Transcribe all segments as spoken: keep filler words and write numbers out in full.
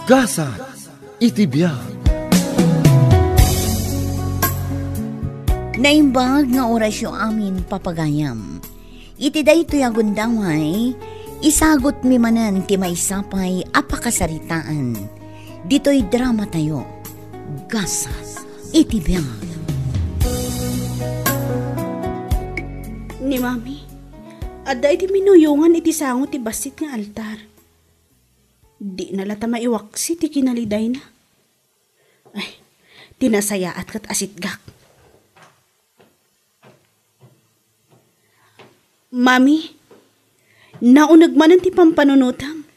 Gasat iti biag. Naimbag nga orasyo amin, papagayam. Iti daytoy a gundaway, isagutmi manen ti maysa pay a pakasaritaan. Ditoy dramatayo, Gasat iti biag. Ni Mami, adda iti minuyongan iti sango ti bassit nga altar. Dina latta maiwaksi ti kinalidayna. Ay, ti nasayaat ket asitgak. Mami, nauneg manen ti pampanunotam.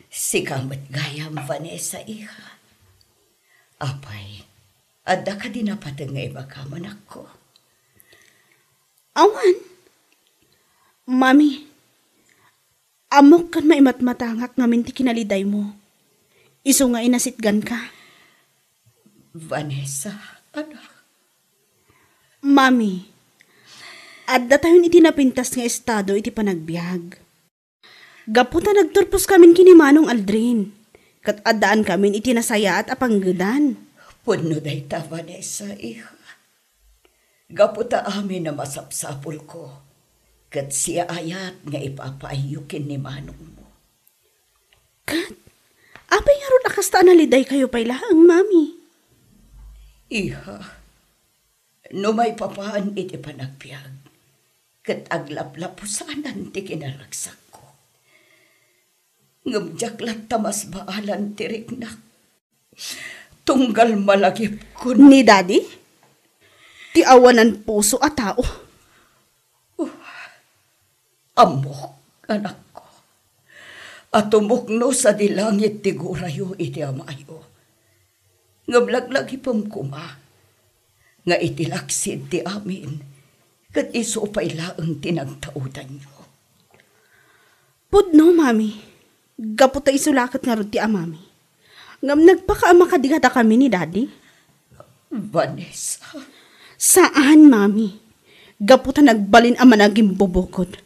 Sika met gayam, Vanessa, iha. Apay, adda kadi napateg nga ibagam, anakko? Awan. Mami, ammok ken maimatmatangak ngamin ti kinalidaymo. Isu nga inasitganka. Vanessa, anak. Mami, adda tayon iti napintas nga estado iti panagbiag. Gapu ta nagturposkamin ken ni Manong Aldrin, ket addaankamin iti nasayaat a panggedan. Pudno dayta, Vanessa, iha. Gapu ta amin a masapsapulko, ket siaayat nga ipapaayyo ken ni manongmo. Ket, apay ngarud a kasta a nalidaykayo pay laeng, Mami? Iha, no maipapan iti panagbiag, ket aglaplapusanan ti kinaragsakko. Ngem diak latta masbaalan ti riknak. Tunggal malagipkon. Ni Daddy? Ti awanan puso a tao. Ammok, anakko, a tumukno sadi langit ti gurayo iti amayo. Ngem laglagipem koma nga iti laksid ti amin, ket isu pay laeng ti nagtaudanyo. Pudno, Mami. Gapu ta isu la ket ngarud ti amami. Ngem nagpakaama kadi kadakami ni Daddy? Vanessa. Saan, Mami. Gapu ta nagbalin a managimbubukod.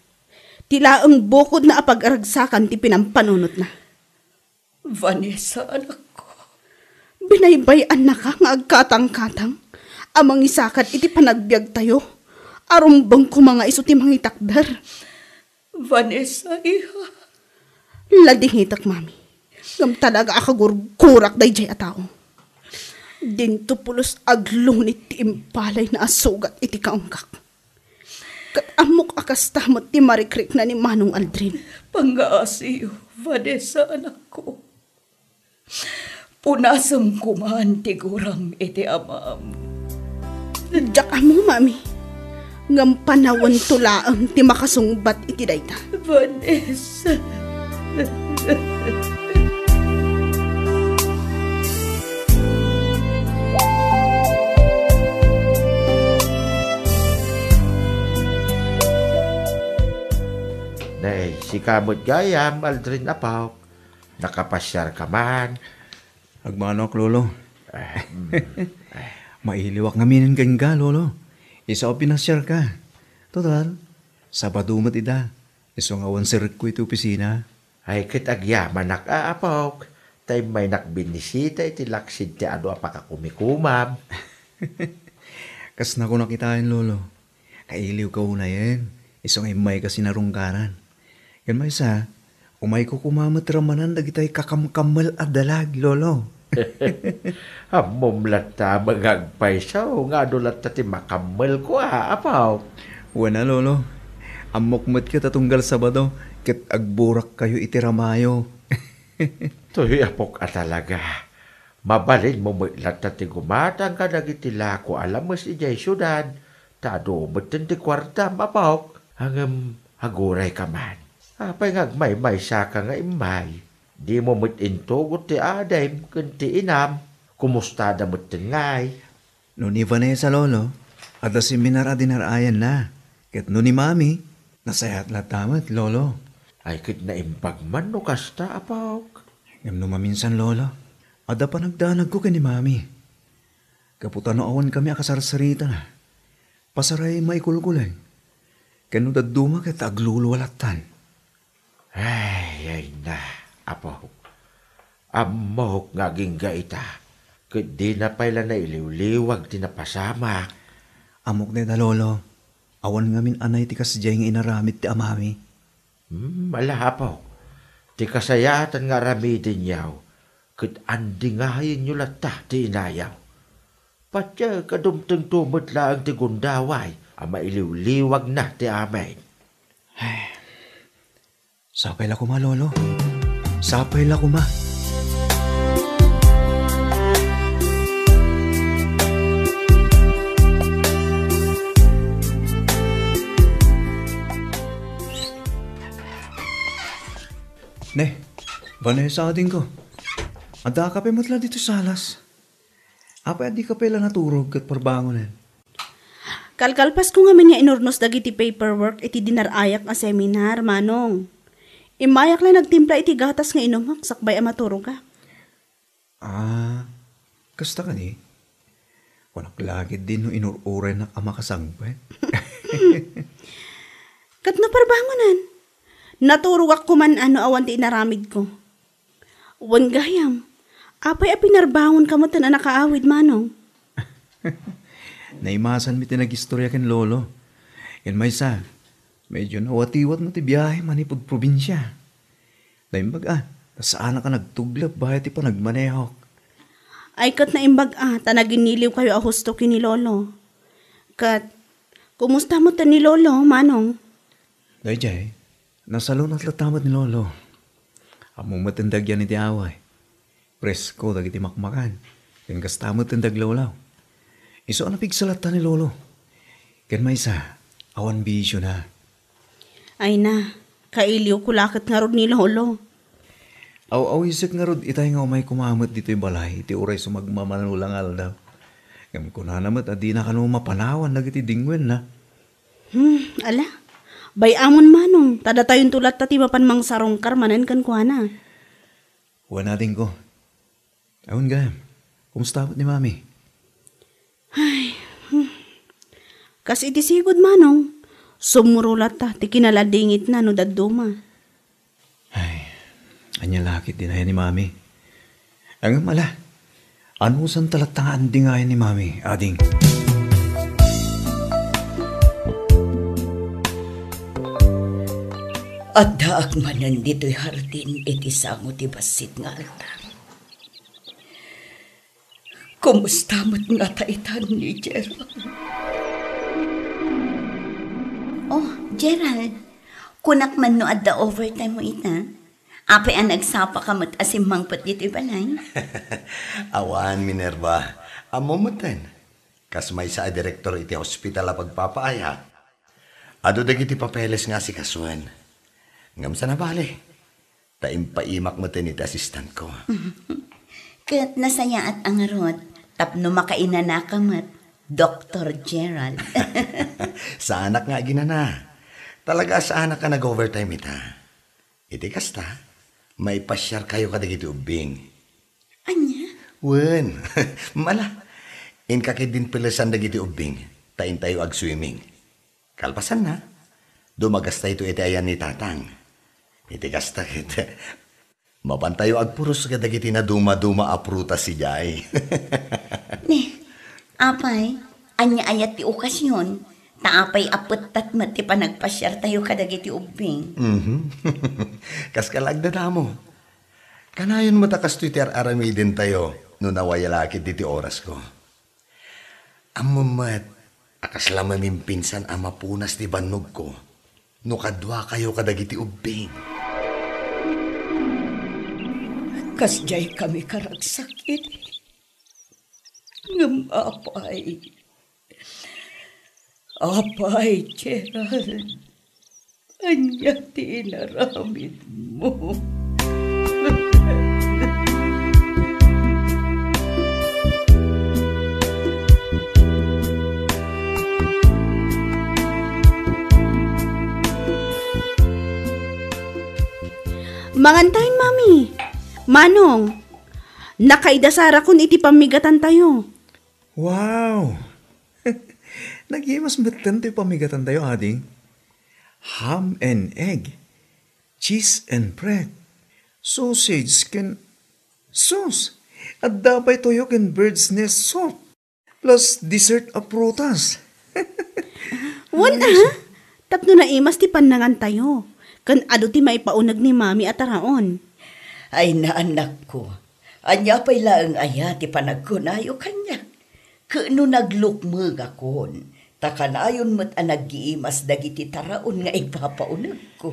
Ti laeng bukodna a pagragsakan ti pinampanunotna. Vanessa, anakko. Binaybay-annaka nga agkatangkatang a mangisakad iti panagbiagtayo a rumbeng koma nga isu ti mangitakder. Vanessa, iha. Ladingitek, Mami. Ngem talaga a kagurgurak daydiay a tao. Dinto pulos aglunit ti impalayna a sugat iti kaunggak. Ket ammok a kasta met ti marikrikna ni Manong Aldrin. Pangngaasim, Vanessa, anakko. Punasem koman ti guram iti amam. Diak ammo, Mami. Ngem panawento laeng ti makasungbat iti dayta. Vanessa. Nay, sika met gayam, Aldrin, apo. Nakapasiarka man? Agmanoak, Lolo. Eh, mm. Mailiwak ngamin kenka, Lolo. Isu a pinasiarka. Total, Sabado met ita. Isu nga awan serrekko iti opisina. Ay, ket agyamanak a, apok. Ta immaynak binisita iti laksid ti adu a pakakumikumam. Kas nakunak itaen, Lolo. Kailiwka unayen, isu nga immayka sinarungkaran. Ken maysa, umayko koma met ramanan dagitay kakamkammel a dalag, Lolo. Ammom latta nga agpayso nga adu latta ti makammelko a, apo. Wen a, Lolo. Ammok met ket a tunggal Sabado ket agburakkayo iti ramayo. Toy apok a talaga. Mabalinmo met latta ti gumatang kadagiti lako a lames idiay siudad, ta adu metten ti kuartam, apok. Ngem agurayka man. Apay nga agmaymaysaka nga immay? Dimo met intugot ti adim ken ti inam. Kumustada metten ngay? No ni Vanessa, Lolo, adda seminar a dinar-ayanna. Ket no ni Mami, nasayaat latta met, Lolo. Ay, ket naimbag man no kasta, apok. Ngem no maminsan, Lolo, adda panagdanagko ken ni Mami. Gapu ta no awankami a kasarsaritana, pasaray maikulkuleng. Ken no dadduma ket aglulualattan. Ay, Ay na, apok. Ammok nga agingga ita, ket dina pay la nailiwliwag ti napasamak. Ammok dayta, Lolo. Awan ngamin anay ti kasdiay nga inaramid ti amami. Hmm, ala, apok. Ti kasayaatan nga aramidenyo, ket andingayenyo latta ti inayo. Patiek a dumtengto met laeng ti gundaway a mailiwliwagna ti amin. Ay, sapay la koma, Lolo. Sapay la koma. Ne, Vanessa, adingko. Adda kape met la ditoy salas. Apay a dika pay la naturog ket parbangonen? Kalkalpasko ngamin nga inurnos dagiti paperwork iti dinar-ayak a seminar, Manong. Immayak la nagtimpla iti gatas nga inumak sakbay a maturogak. Ah, kasta kadi? Kunak la ketdi no inur-uraynak a makasangpet. Ket no parbangonen, naturogak koman no awan ti inaramidko. Wen gayam, apay a pinarbangonka metten a nakaawid, Manong? Naimasanmi ti nagistorya ken Lolo. Ken maysa, medyo nawatiwatmo ti biahe manipud probinsia. Naimbag a, ta saanak a nagtuglep baket ti panagmanehok. Ay, ket naimbag a, ta naginniliwkayo a husto ken ni Lolo. Ket, kumusta metten ni Lolo, Manong? Daydiay, nasalunat latta met ni Lolo. Ammom met ti agyan iti away. Presko dagiti makmakan, ken kasta met ti aglawlaw. Isu a napigsa latta ni Lolo. Ken maysa, awan bisiona. Ay na, kailiwko la ket ngarud ni Lolo. Aw-awisek ngarud itay nga umay koma met ditoy balay iti uray sumagmamano la nga aldaw. Ngem kunana met a dina kano mapanawan dagiti dingwenna. Hmm, ala. Bay-amon, Manong, ta datayonto latta ti mapan mangsarungkar manen kenkuana. Wen, adingko. Awan gayam. Kumusta met ni Mami? Ay, hmm. Kas iti sigud, Manong, sumuro latta ti kinaladingitna no dadduma. Ay, ania la ketdi aya ni Mami? Ngem ala, anusanta latta nga andingayen ni Mami, ading? Addaak manen ditoy hardin iti sango ti bassit nga altar. Kumusta met ngata itan ni Gerald? Oh, Gerald, kunak man no adda overtime mo ita? Apay a nagsapaka met a simmangpet ditoy balay? Awan, Minerva. Ammom metten, kas maysa a direktor iti hospital a pagpapaayak, adu dagiti papeles nga asikasuen. Ngem saan a bale, ta impaimak metten iti asistentko. Ket nasayaat a ngarud tapno makainanaka met, Doktor Gerald. Saanak nga aginana. Talaga a saanak a nag-overtime ita. Iti kasta, maipasiarkayo kadagiti ubbing. Ania? Wen, mala. Inka ketdin pelesan dagiti ubbing, ta intayo agswimming. Kalpasanna, dumagastayto iti ayan ni Tatang. Iti kasta ket, mapantayo agpuros kadagiti nadumaduma a prutas idiay. Ni, apay, ania aya ti okasion? Ta apay a pettat met ti panagpasiartayo kadagiti ubbing? Mhm. Kas kalagdadamo. Kanayon met a kastoy ti ar-aramidentayo no nawaya la ketdi ti orasko. Ammom met a kasla mamimpinsan a mapunas ti bannogko no kaduakayo kadagiti ubbing. Kasdiay kami karagsak idi. Ngem apay, apay, Gerald, ania ti inaramidmo? Mangantayon, Mami. Manong, nakaidasarakon iti pammigatantayo. Wow! Nagimas metten ti pammigatantayo, ading. Ham and egg. Cheese and bread. Sausage ken, sus! Adda pay toyo ken bird's nest soup. Plus dessert a prutas. Wen, a? Tapno naimas ti pannangantayo. Ken adu ti maipauneg ni Mami a taraon. Ay, naannakko. Ania pay laeng aya ti panagkunayo kaniak? Ket no naglukmegakon, ta kanayon met a naggiimas dagiti taraon nga ipapaunegko.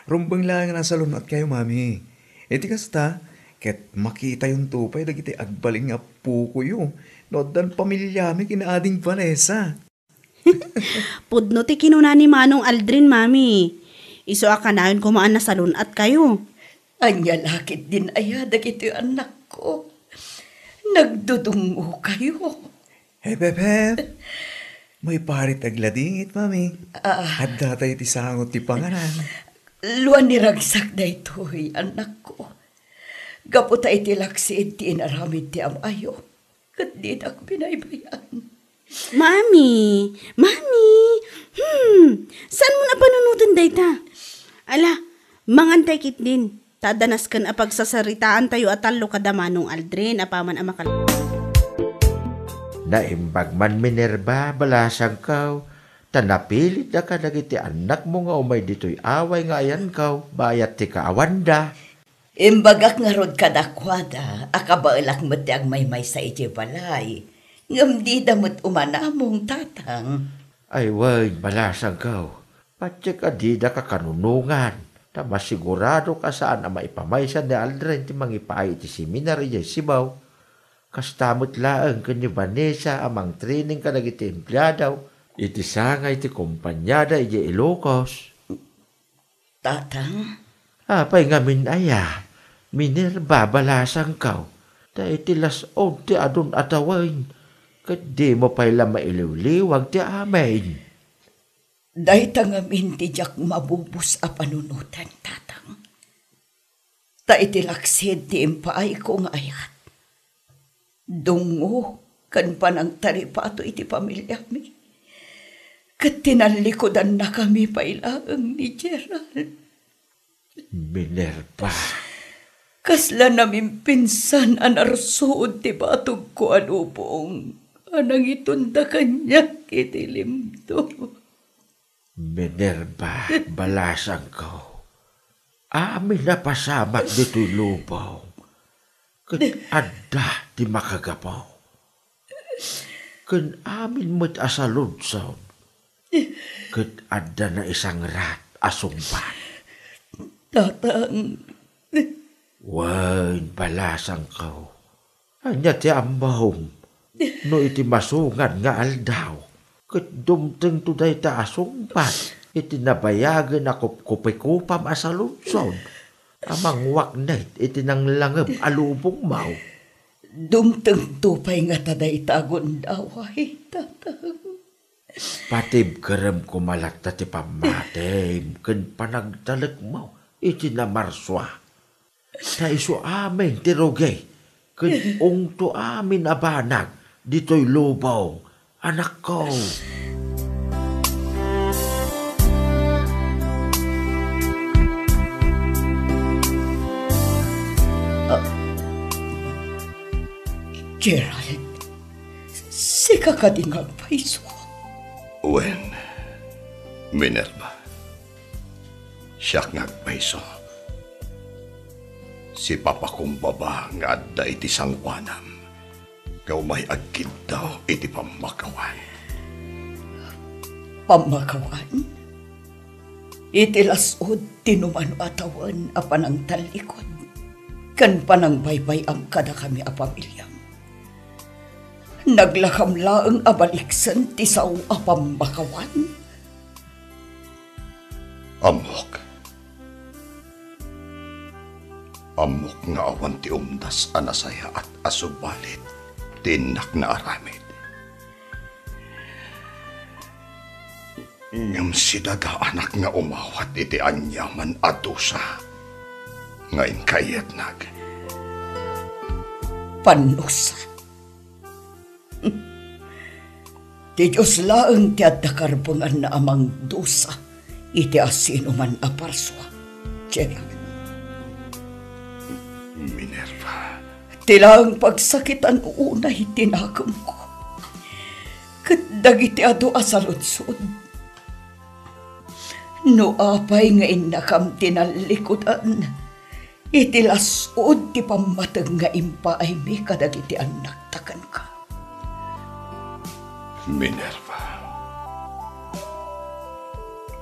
Rumbeng laeng a nasalun-atkayo, Mami. Iti kasta, ket makitayonto pay dagiti agbalin nga appokoyo no addan pamiliami ken ading Vanessa. Pudno ti kinuna ni Manong Aldrin, Mami. Isu a kanayon koma a nasalun-atkayo. Ania la ketdin aya dagitoy annakko? Nagdudungngokayo. Hep, hep, hep. Maiparit agladingit, Mami. Ah. Adda tayo ti sango ti panganan. Luan ni ragsak daytoy, annakko. Gapu ta iti laksid ti inaramid ti amayo, ket didak binaybay-an. Mami! Mami! Hmm! Saanmo a panunoten dayta? Ala, mangantay ketdin. Ta adda nasken a pagsasaritaantayo a tallo kada Manong Aldrin apaman a makal- Naimbag man, Minerva, balasangko, ta napilitda kadagiti annakmo nga umay ditoy away nga ayanko, bayat ti kaawanda. Imbagak ngarud kadakuada a kabaelak met ti agmaymaysa idiay balay, ngem dida met umanamong, tatang. Ay wen, balasangko, patiek a dida kakanunongan, ta masigurado a saan a maipamaysa ni Aldrin ti mangipaay iti seminar idiay Cebu. Kasta met laeng ken ni Vanessa a mangtraining kadagiti empleado iti sangay ti kompaniada idiay Ilocos. Tatang? Apay ngamin aya, Minerva, balasangko, ta iti las-ud ti adun a tawen, ket dimo pay la mailiwliwag ti amin. Dayta ngamin ti diak mabubos a panunoten, tatang. Ta iti laksid ti impaayko nga ayat, dungngo ken panangtaripato iti pamiliami, ket tinallikudannakami pay laeng ni Gerald. Minerva. Kasla namimpinsan a narsuod ti batogko a lubong a nangitunda kaniak iti limto. Minerva, balasangko, amin a pasamak ditoy lubong, ket adda ti makagapu. Ken amin met a saludsod, ket adda naisangrat a sungbat. Tatang. Wen, balasangko, ania ti ammom no iti masungad nga aldaw, ket dumtengto dayta a sungbat iti nabayagen a kupkupikupam a saludsod a mangwaknit iti nanglangeb a lubongmo? Dumtengto pay ngata dayta a gundaway, tatang. Patibkerem koma latta ti pammatim ken panagtalekmo iti namarsua. Ta isu amin ti rugi, ket ungto amin a banag ditoy lubong, anakko. Ah, Gerald, sika kadi nga agpayso? Wen, Minerva, siak nga agpayso. Sipapakumbaba nga adda iti sangoanam nga umay agkiddaw iti pammakawan. Pammakawan? Iti las-ud ti numano a tawen a panangtallikod ken panangbaybay-am kadakami a pamiliam. Naglakam laeng a baliksen ti sao a pammakawan? Ammok. Ammok nga awan ti umdas a nasayaat a subalit ti innak naaramid. Ngem sidadaanak nga umawat iti aniaman a dusa nga inkayatnak. Pannusa. Ti Dios laeng ti adda karbenganna a mangdusa iti asinoman a parsua, Gerald. Minerva. Ti laeng pagsakitan unay ti nakemko, ket dagiti adu a saludsod. No apay nga innakam ti nallikudan iti las-ud ti pammateg nga impaaymi kadagiti annakta kenka? Minerva,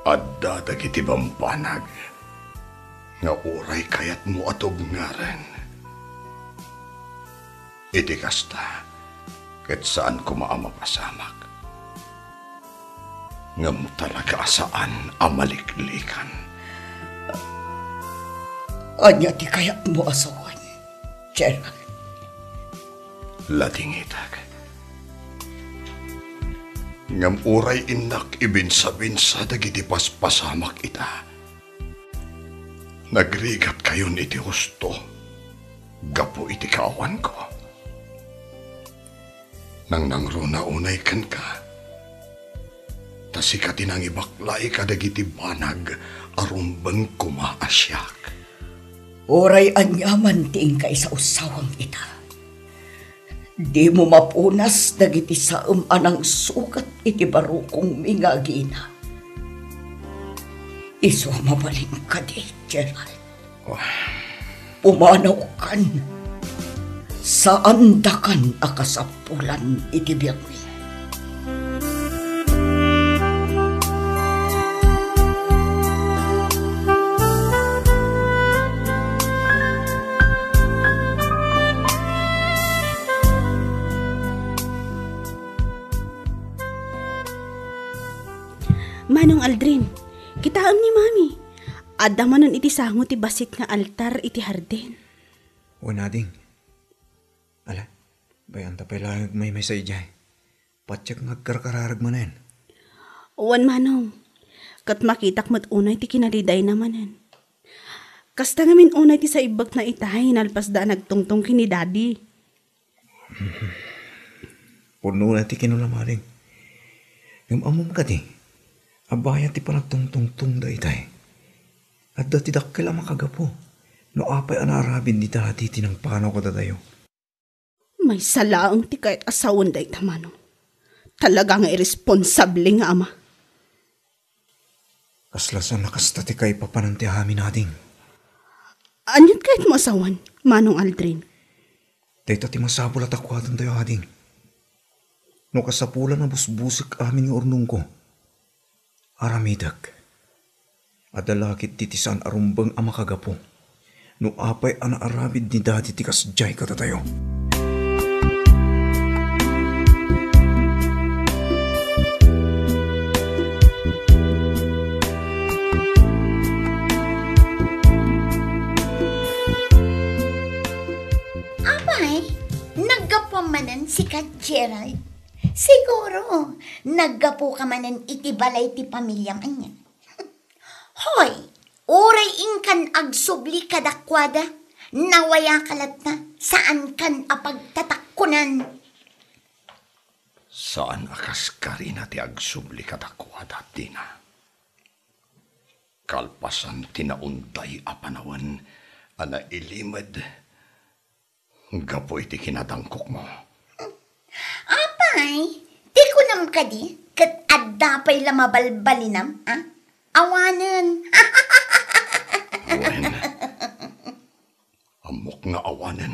adda dagiti bambanag nga uray kayatmo a tubngaren. Iti kasta, ket saan koma a mapasamak. Ngem talaga a saan a maliklikan. Ania ti kayatmo a sawen, Gerald? Ladingitek. Ngem uray innak ibinsa-binsa dagiti paspasamak ita, nagrigatkayon iti husto gapu iti kaawanko. Nangnangruna unay kenka, ta sika ti nangibaklay kadagiti banag a rumbeng koma a siak. Uray aniaman ti inka isaussawam ita, dimo mapunas dagiti saem a nangsukat iti barukongmi nga agina. Isu a mabalin kadi, Gerald? Pumanaw kan. Saandakan a kasapulan iti biagmi. Manong Aldrin, kitaem ni Mami. Adda manen iti sango ti bassit nga altar iti hardin. Wen, ading. Ala, bay-anta pay laeng agmaymaysa idiay. Patiek nga agkarkararag manen. Wen, Manong. Ket makitak met unay ti kinalidayna manen. Kasta ngamin unay ti saibbekna itay nalpasda a nagtungtong ken ni Daddy. Pudno unay ti kinuna, ading. Ngem ammom kadi a bayat ti panagtungtungtongda itay, adda ti dakkel a makagapu no apay a naaramid ni Daddy ti nangpanaw kadatayo. Maysa laeng ti kayat a sawen dayta, Manong. Talaga nga irresponsable nga ama. Kasla saan a kasta ti kaipapanan ti amin, ading. Aniat kayatmo a sawen, Manong Aldrin? Dayta ti masapul a takuadantayo, ading. No kasapulan a busbusek amin nga urnongko, aramidek. Adda la ketdi ti saan a rumbeng a makagapu no apay a naaramid ni Daddy ti kasdiay kadatayo. Apay, naggapuam manen sika, Gerald? Siguro, naggapuka manen iti balay ti pamiliam, ania? Hoy, uray inkan agsubli kadakuada, nawayaka latta, saankan a pagtatakkunan. Saan a kaskarina ti agsubli kadakuada, Dina. Kalpasan ti naunday a panawen a nailimed gapu iti kinadangkokmo. Apay, ti kunam kadi, ket adda pay la mabalbalinam, a? Awanen. Wen, ammok nga awanen.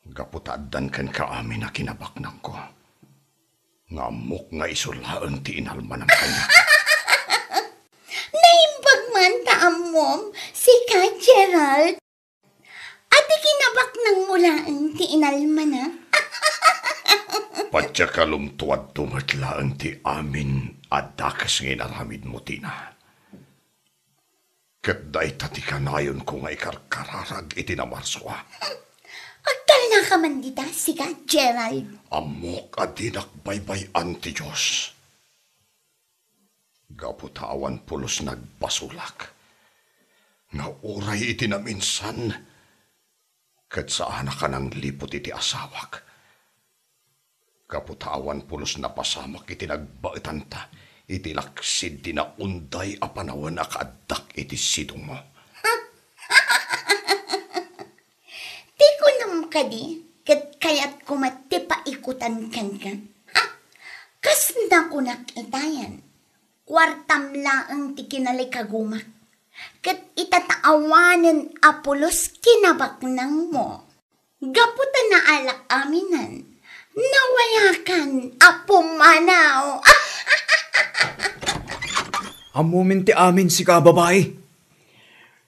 Gapu ta addan kenka amin a kinabaknangko, nga ammok nga isu laeng ti inalmanam kaniak. Naimbag man ta ammom, sika, Gerald. A ti kinabaknangmo laeng ti inalmana? Patiek a lumtuadto met laeng ti amin a dakes nga inaramidmo, Dina. Ket dayta ti kanayonko nga ikarkararag iti namarsua. Agtalnaka man dita, sika, Gerald. Ammok a dinak baybay-an ti Dios. Gapu ta awan pulos nagbasolak, nga uray iti naminsan, ket saanak a nangliput iti asawak. Gapu ta awan pulos napasamak iti nagbaetanta iti laksid ti naunday a panawen a kaaddak iti sidongmo. Ti kunam kadi, ket kayatko met ti paikutan kenka? Ha? Kas nakunak itayan, kuartam laeng ti kinalikagumak, ket itataawanen a pulos kinabaknangmo. Gapu ta naalak aminan, nawayakan a pumanaw. Ammomin ti amin, sika a babai.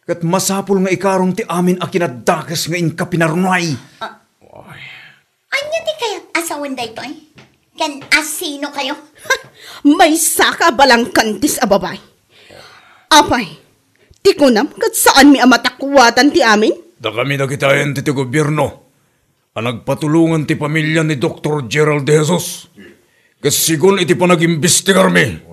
Ket masapul nga ikarong ti amin a kinadakes nga inka pinarunay. Ah. Ania ti kayat a sawen daytoy? Ken asino kayo? Maysaka a balangkantis a babai. Apay, ti kunam ket saanmi a matakuatan ti amin? Dakami dagiti agente ti gobierno a nagpatulongan ti pamilya ni Doktor Gerald de Jesus. Ket segun iti panagimbestigarmi,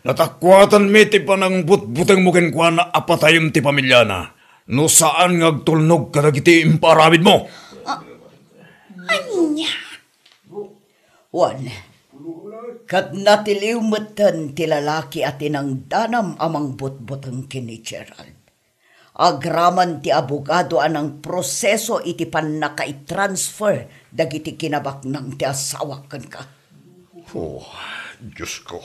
natakuatanmi ti panangbutbutengmo kenkuana a patayen ti pamiliana no saan nga agtulnog kadagiti impaaramidmo. Ah, ania? Wen, ket natiliw metten ti lalaki a tinangdanam a mangbutbuteng ken ni Gerald. Agraman ti abogado a nangproseso iti pannakaitransfer dagiti kinabaknang ti asawak kenka. Oh, Diosko,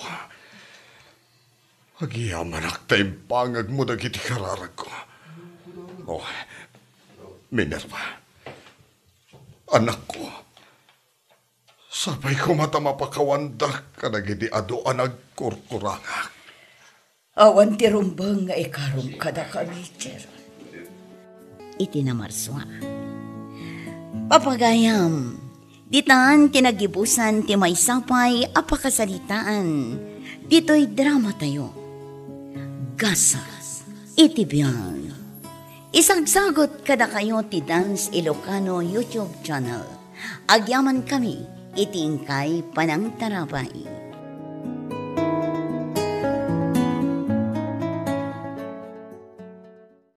agyamanak ta imbangagmo dagiti kararagko. Oh, Minerva, anakko, sapay koma ta mapakawandak kadagiti adu a nagkurkurangak. Awan ti rumbeng nga ikarom kadakami, Gerald. Iti namarsua. Papagayam, ditan ti nagibusan ti maysa pay a pakasaritaan ditoy dramatayo. Gasat iti biag. Isagsagut kadakayo ti Dance Ilocano YouTube channel. Agyaman kami iti inkay panangtarabay.